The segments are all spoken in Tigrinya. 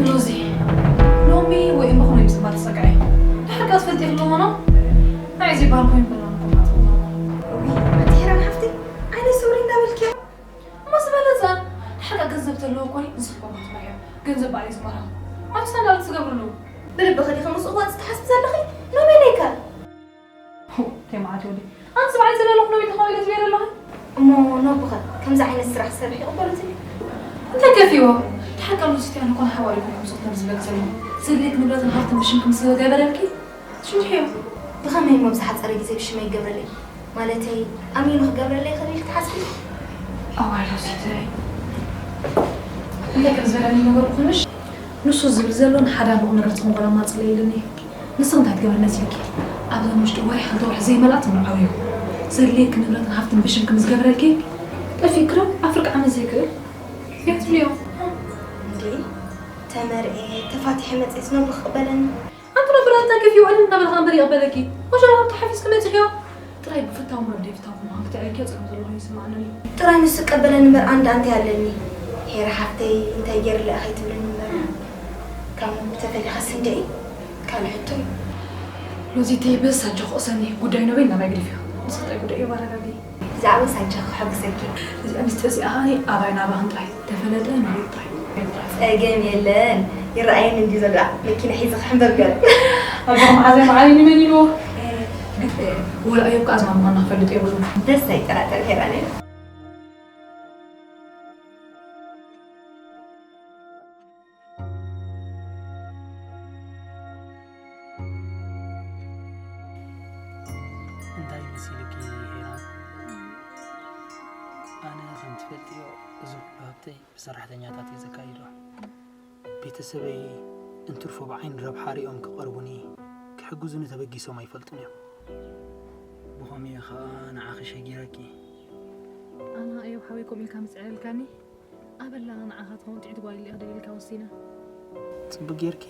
ሎዚ፣ ሎሚ ወይ እሞ ከመይ ምስ ባል ተጸግዐ? ድሕር ከኣ ትፈልጢ ኣለዎ ነው? ናይ እዚ ባል ኮይኑ ብላ ነው። ውይ፣ ኣቲ ሄራን ሓፍተይ፣ ዓይነ ስውሪ እንዳበልኪ። እሞ ዝበለጸ፣ ድሕር ከኣ ገንዘብ ተለዎ እኮ ንስኺ እኮ ክትመርሕዮ። ገንዘብ ባዕለይ ዝመርሖ። ኣብቲ ሳንዳል ትገብርሉ። ብልብኺ ዲኺ ምስ እዋጽ ትሓስቢ ዘለኺ? ሎሚ ነይካ። ሁ፣ ተይ መዓት ወደይ። ኣንስ ባዕለይ ዘለኹ ሎሚ ተኸዊለ ትብየ ዘለኺ? እሞ ነቦኸ ከምዚ ዓይነት ስራሕ ክሰርሕ ይቕበሉትኒ? እንታይ ከፊዎ? ድሓር ካብ ሉሲቲ ኣነ ኮነ ሓዋሪኩም ከምስኹም ከም ዝበል ዘለኹ። ዘድልየክ ንብረትን ሃብትን ብሽምኪ ምስ ገበረልኪ፣ ትሽምድሕዮ። ብኸመይ እሞ ብዝሓጸረ ግዜ ብሽመይ ይገብረለይ? ማለተይ፣ ኣሚኑ ክገብረለይ ይኽእል ኢልኪ ትሓስቢ? እዋይ ሉሲተይ። እንታይ ከም ዝበለኒ ነገር ኩንሽ? ንሱ ዝብል ዘሎ ንሓዳን ብቑም ነገር ትኹን ጓል ኣማጽእ ኢሉኒ። ንስኺ እንታይ ትገብሪ መሲልኪ? ኣብዛ ንውሽጢ ወርሒ ክልተ ወርሒ ዘይመልኣት ንዓብዮ። ዘድልየኪ ንብረትን ሃብትን ብሽምኪ ምስ ገበረልኪ፣ ጠፊእኪ ዶ ኣብ ፍርቂ ዓመት ዘይክእል? እንታይ ትብልዮ? እንዴ፣ ተመርኤ፣ ተፋቲሐ መጽኤስ ነብሩ ክቕበለኒ? ኣንቲ ነብሩ ኣንታ ከፊኡ ዕልል እናበልኻ እምበር ይቕበለኪ። ወሸላ ሃብቲ ሓፊዝኪ መጺኽዮ። ጥራይ ብፍታው እምበር ብደይፍታው ምዃን ክትዕርክዮ ጸገም ዘሎ ኮይኑ ይስምዓኒ። ጥራይ ንሱ ይቀበለኒ እምበር ኣንድ ኣንተ ያለኒ። ሄረ ሓፍተይ እንታይ ገይርለ ኢኺ ትብልኒ እምበር። ካብ ነብሩ ተፈሊኻስ እንዴ? ካልእ ሕቶ እዩ። ሎዚተይ በስ ኣጆኺ ቅሰኒ፣ ጉዳይ ኖቤል ናባይ ግድፍዮ። ንስኺ ጥራይ ጉዳይ እዩ ኣረጋግኢ። ብዛዕባ ሳንቻ ክሕግዘኪ። እዚኣ ምስጢር እዚኣ ኸኣ ኣባይ ናባኽን ጥራይ ተፈለጠ፣ ንሪኦ ጥራይ። ጸገም የለን። ይረኣየኒ እንድዩ ዘሎ። መኪና ሒዘ ክሕንበብ ገለ። ኣጆኺ መሓዘይ መዓረይ፣ ንመን ኢልዎ? ግድ፣ ወላ እዮብ ከኣ ዝማም ምዃንና ክፈልጥ የብሉን። ደስ ኣይጠራጠር ሄራን እየ። እንታይ መሲልኪ ሄራን? ኣነ ከም ትፈልጥዮ እዚ ኩሉ ሃብተይ ብሰራሕተኛታት እየ ዘካይዶ። ቤተሰበይ እንትርፎ ብዓይኒ ረብሓ ሪኦም ክቐርቡኒ፣ ክሕግዙኒ ተበጊሶም ኣይፈልጡን እዮም። ብኸምኡ ኸኣ ንዓኺ ሸጊረኪ። ኣነ እዮብ ሓወይ ከምኡ ኢልካ ምስ ዕለልካኒ፣ ኣበላ ንዓኻ ትኸውን ጥዕይቲ ጓል ኢለ እየ ክደልየልካ ወሲነ። ጽቡቅ ጌርኪ።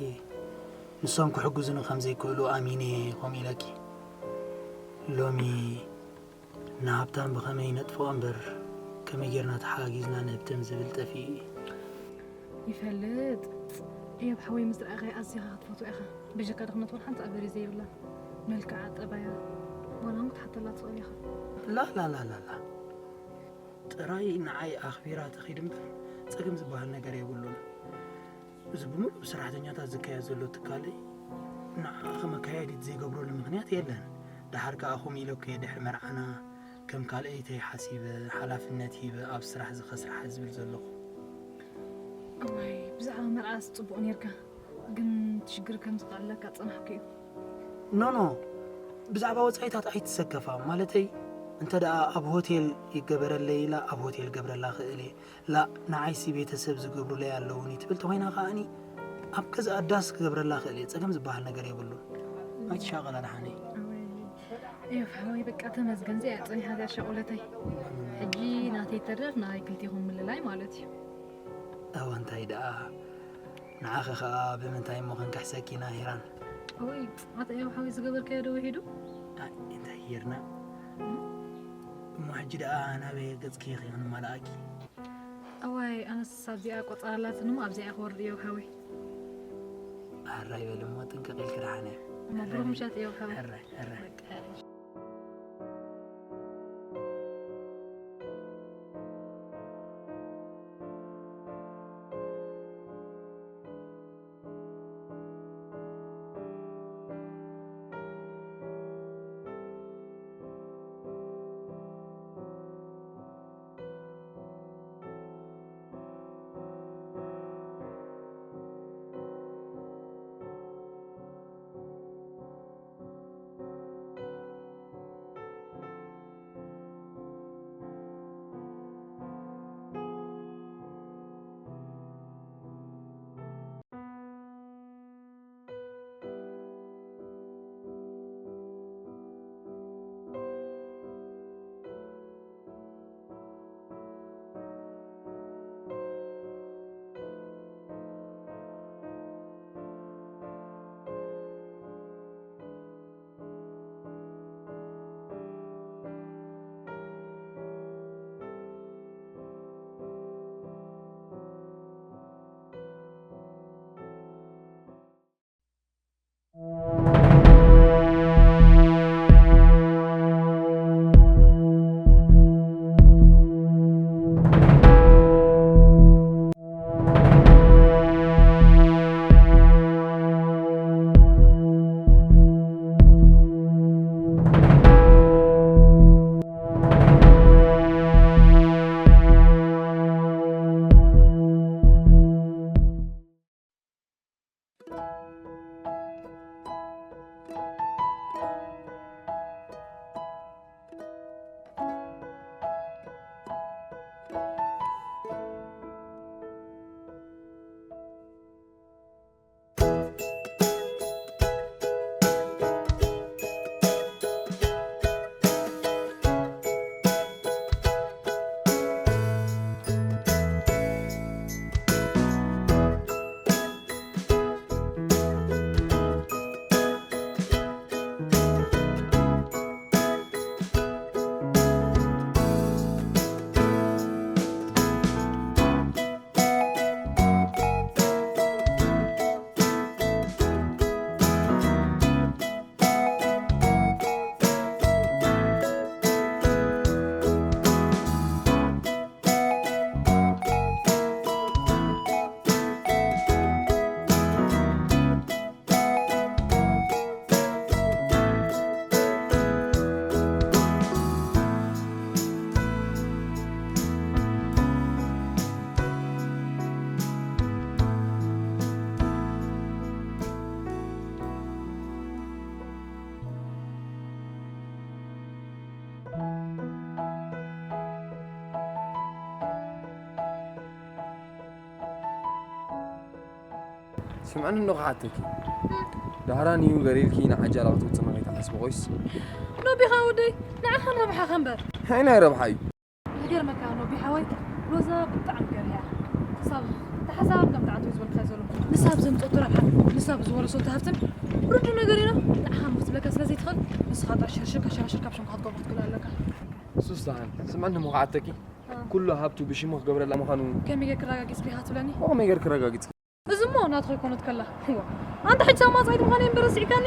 ንሶም ክሕግዙኒ ከም ዘይክእሉ ኣሚነ እየ ከምኡ ኢለኪ። ሎሚ ንሃብታም ብኸመይ ነጥፍኦ እምበር፣ ከመይ ጌርና ተሓጋጊዝና ንህብትም ዝብል ጠፊኡ እዩ። ይፈልጥ። እዮብ ሓወይ ምስ ረኣኻያ ኣዚኻ ክትፈትዋ ኢኻ። ብጀካ ድኽነት ወላ ሓንቲ ኣበር እዩ ዘይብላ። መልክዓ፣ ጠባያ፣ ዋላ እውን ክትሓተላ ትኽእል ኢኻ። ላላላላላ። ጥራይ ንዓይ ኣኽቢራ ትኺድ እምበር ጸገም ዝበሃል ነገር የብሉን። እዚ ብምሉእ ብሰራሕተኛታት ዝካየድ ዘሎ ትካለይ ንዓኣ ከም ኣካያዲት ዘይገብረሉ ምኽንያት የለን። ደሓር ከኣ ከምኡ ኢለ እኮ እየ ድሕሪ መርዓና ከም ካልኣይተይ ሓሲበ፣ ሓላፍነት ሂበ ኣብ ስራሕ እዚ ከስርሓ ዝብል ዘለኹ። እዋይ፣ ብዛዕባ መርዓስ ጽቡቕ ኔርካ፣ ግን እቲ ሽግር ከም ዝቐለለካ ጸናሕኩ እዩ። ኖ፣ ኖ፣ ብዛዕባ ወጻኢታት ኣይትሰከፋ። ማለተይ፣ እንተ ደኣ ኣብ ሆቴል ይገበረለይ ኢላ፣ ኣብ ሆቴል ገብረላ ክእል እየ። ላእ፣ ንዓይሲ ቤተሰብ ዝገብሩለይ ኣለዉኒ ትብል ተኾይና ከኣኒ፣ ኣብ ገዛኣ ዳስ ክገብረላ ክእል እየ። ጸገም ዝበሃል ነገር የብሉን። ኣይትሻቐላ ደሓነይ። እወይ፣ እዮብ ሓወይ፣ በቃ ተመስገን፣ እዚኣ ጸኒሓ እዚኣ ሻቑለተይ። ሕጂ ናተይ ተረፍ ናይ ክልቴኹም ምልላይ ማለት እዩ። እወ፣ እንታይ ደኣ፣ ንዓኺ ኸኣ ብምንታይ እሞ ክንክሕሰኪ ኢና ሄራን? እወይ፣ ኣታ እዮብ ሓወይ ዝገበርካዮ ዶ ውሒዱ? ኣይ፣ እንታይ ጌርና? እሞ ሕጂ ደኣ ናበይ ገጽኪ ኢኺ ክንማልኣኪ? እዋይ፣ ኣነስ ኣብዚኣ ቆጸራ ኣላትኒ እሞ ኣብዚኣ እየ ክወርድ እዮብ ሓወይ። ሕራይ በሊ እሞ ጥንቅቕ ኢልኪ ደሓነ። እሞ ብሩኽ ምሸት እዮብ ሓወይ። ሕራይ፣ ሕራይ። በቃ። ስምዕኒ እንዶ ክሓተኪ። ዳህራን እዩ ገሪልኪ ንዓጃላ ክትውፅና ከይትሓስቢ ቆይስ። ኖቢኻ ወደይ፣ ንዓኻን ረብሓኻ እምበር። ኣይ ናይ ረብሓ እዩ። ይገርመካ ኖቢ ሓወይ፣ ሎዛ ብጣዕሚ ገርህያ። ክሳብ እቲ ሓሳብ ከም ተዓትዩ ዝበልካ ዘሎ። ንሳ ብዘምፀቶ ረብሓ፣ ንሳ ብዝወረሰቶ ሃብትን ርዱ ነገር ኢና ንዓኻ ምክትብለካ ስለ ዘይትኽእል፣ ንስኻ ጥራሕ ሸርሽር ከሸራሽር ካብ ሽምካ ክትገብሮ ክትክእል ኣለካ። ሱስ ደሓን፣ ስምዕኒ እሞ ክሓተኪ። እ። ኩሉ ሃብቱ ብሽሙ ክገብረላ ምዃኑ ከመይ ጌርክ ረጋጊጽ ዲኻ ትብለኒ? ኦ፣ ከመይ ጌርክ ረጋጊጽ? እዚ እሞ ናትኺ ኮነት ከላ። እዋ። ኣንታ ሕጂ ሳማጻይት ምዃነይ እምበር ረሲዕካኒ?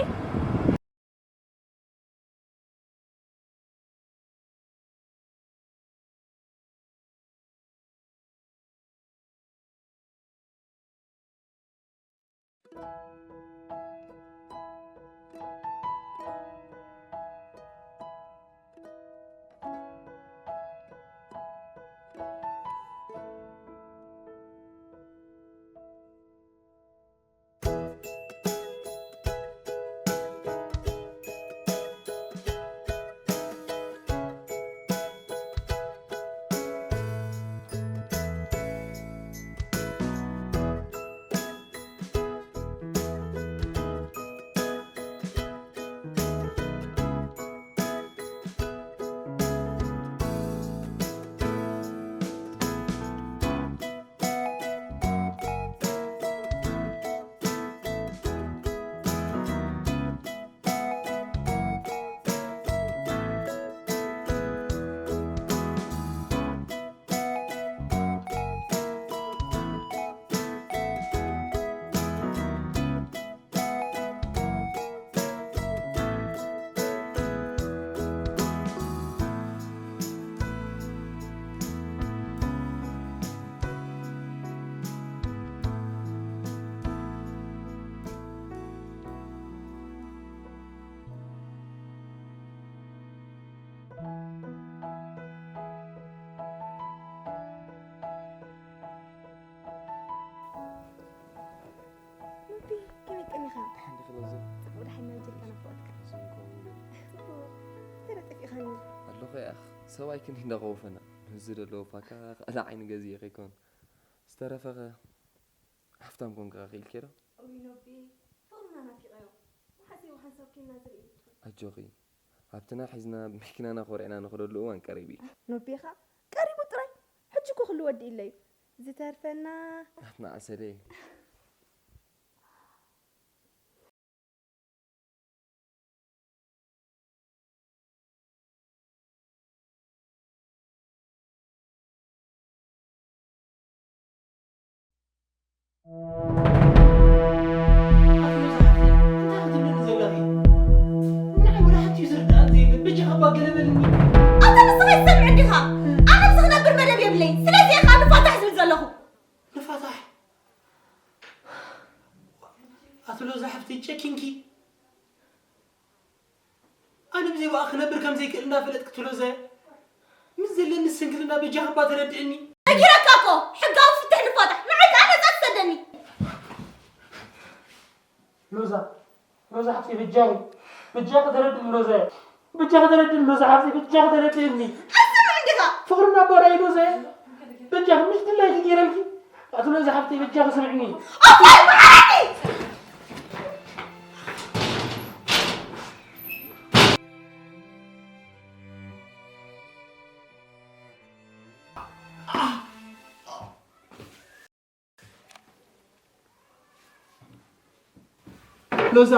ኖቢ፣ ከመይ ቀኒኻ? ደሓን ዲኺ ሎዛ? ጽቡቕ ደሓን ኢና፣ ጀልካ ናፍቖትካ። ዝንኮ እውን። ጽቡቕ። እንታይ ደኣ ጠፊእኻኒ? ኣለኹ ያኽ፣ ሰብኣይ ክንዲ እንዳኸወፈና። ነዚ ዘለዎ ፋካ ክኣለ ዓይኒ ገዚኤ ከይኮን። ዝተረፈኸ ሃፍታም ኮንካ ክኢልኪ ዶ? እውይ ኖቢ፣ ፍቕርና ናፊቐዮ። መሓስ እዩ ሓንሳብ ኬንና ዝርኢ? ኣጆኺ፣ ሃብትና ሒዝና ብመኪናና ኮሪዕና ንኸደሉ እዋን ቀሪቡ እዩ። ኖቤኻ ቀሪቡ ጥራይ፣ ሕጂ እኮ ኩሉ ወዲእለዩ። ዝተርፈና ናትና ዓሰለ እዩ። ኣታ ንስኻ ይሰምዕ እንዲኻ? ኣነ ምስኻ ክነብር መደብ የብለይን። ስለዚ እየ ከዓ ንፋታሕ ዝብል ዘለኹ። ንፋታሕ? ኣቲ ሎዛ ሓፍተይ ጨኪንኪ። ኣነ ብዘይ ብኣ ክነብር ከም ዘይክእል እንዳፈለጥክ ትሎዘ፣ ምስ ዘለኒ ስንክልና በጃኻ እባ ተረድእኒ። ነጊረካ እኮ፣ ሕጋዊ ፍትሕ ንፋታሕ፣ ንዓይ ከኣ ነጻ ትሰደኒ። ሎዛ፣ ሎዛ ሓፍተይ በጃኺ፣ በጃኺ ተረድእኒ ሎዛ፣ በጃኺ ተረድእኒ ሎዛ ሓፍተይ፣ በጃኺ ተረድእኒ። ኣይሰምዕን ዲኻ? ፍቕርና ባራይ ሎዛ። በጃኺ ምሽ ድላይኪ ገይረልኪ። ኣቲ ሎዛ ሓፍተይ በጃኺ ስምዕኒ። ኣቦይ መሓረኒ! ሎዛ።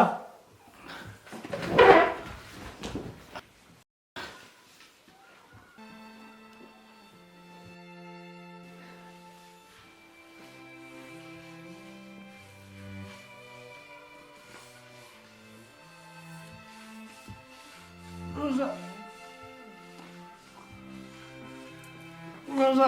ሮዛ፣ ሮዛ።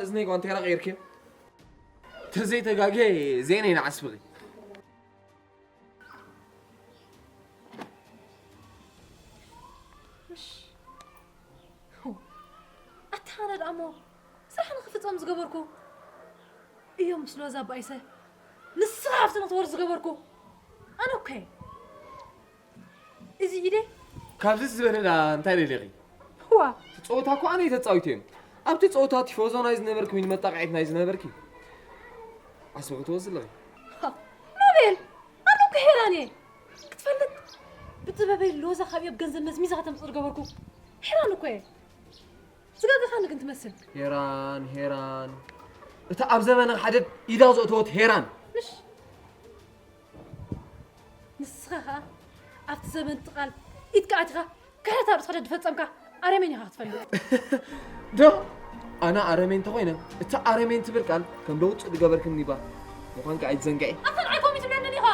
እዝነይ ጓንቴራ ቀይርክዮ? ተዘይተጋግየ ዜነይ ንዓስብኺ። እሺ። ኣታ ኣነ ደኣ እሞ ስራሕ ንክፍጸም ዝገበርኩ እዮም ምስ ሎዛ ባይሰ ንስኻ ሃብቲ ንክትወርስ ዝገበርኩ ኣነ እኮ እየ። እዚ ኢደ ካብዚ ዝበለላ እንታይ ደሊኺ? ዋ እቲ ፀወታ እኮ ኣነ ተፃዊተ እዮም ኣብቲ ፀወታ ቲፎዞ ናይ ዝነበርኪ ወይ መጣቃዒት ናይ ዝነበርኪ ዓስቢ ክትወስድ ኣለኺ። ኖቤል ኣነ እኮ ሄራን እየ ክትፈልጥ ብጥበበይ ሎዛ ካብ እዮብ ገንዘብ መዝሚዛ ከተምፅእ ዝገበርኩ ሄራን እኮ እየ። ዝጋገኻኒ ግን ትመስል። ሄራን ሄራን እታ ኣብ ዘመና ሓደ ኢዳ ዘእተወት ሄራን ምሽ ንስኻ ኸዓ ኣብቲ ዘመን ትቓል ኢድካ ኣቲኻ ክሕደት ኣብ ርእስኻ ደድፈጸምካ ኣረሜን ኢኻ ክትፈልጥ። ዶ ኣነ ኣረሜን እንተኾይነ እታ ኣረሜን ትብል ቃል ከም ደውፅእ ዝገበርክኒ ባ ምዃንካ ኣይትዘንግዒ። ኣታ ንዓይ ኮሚት ብለንን ኢኻ።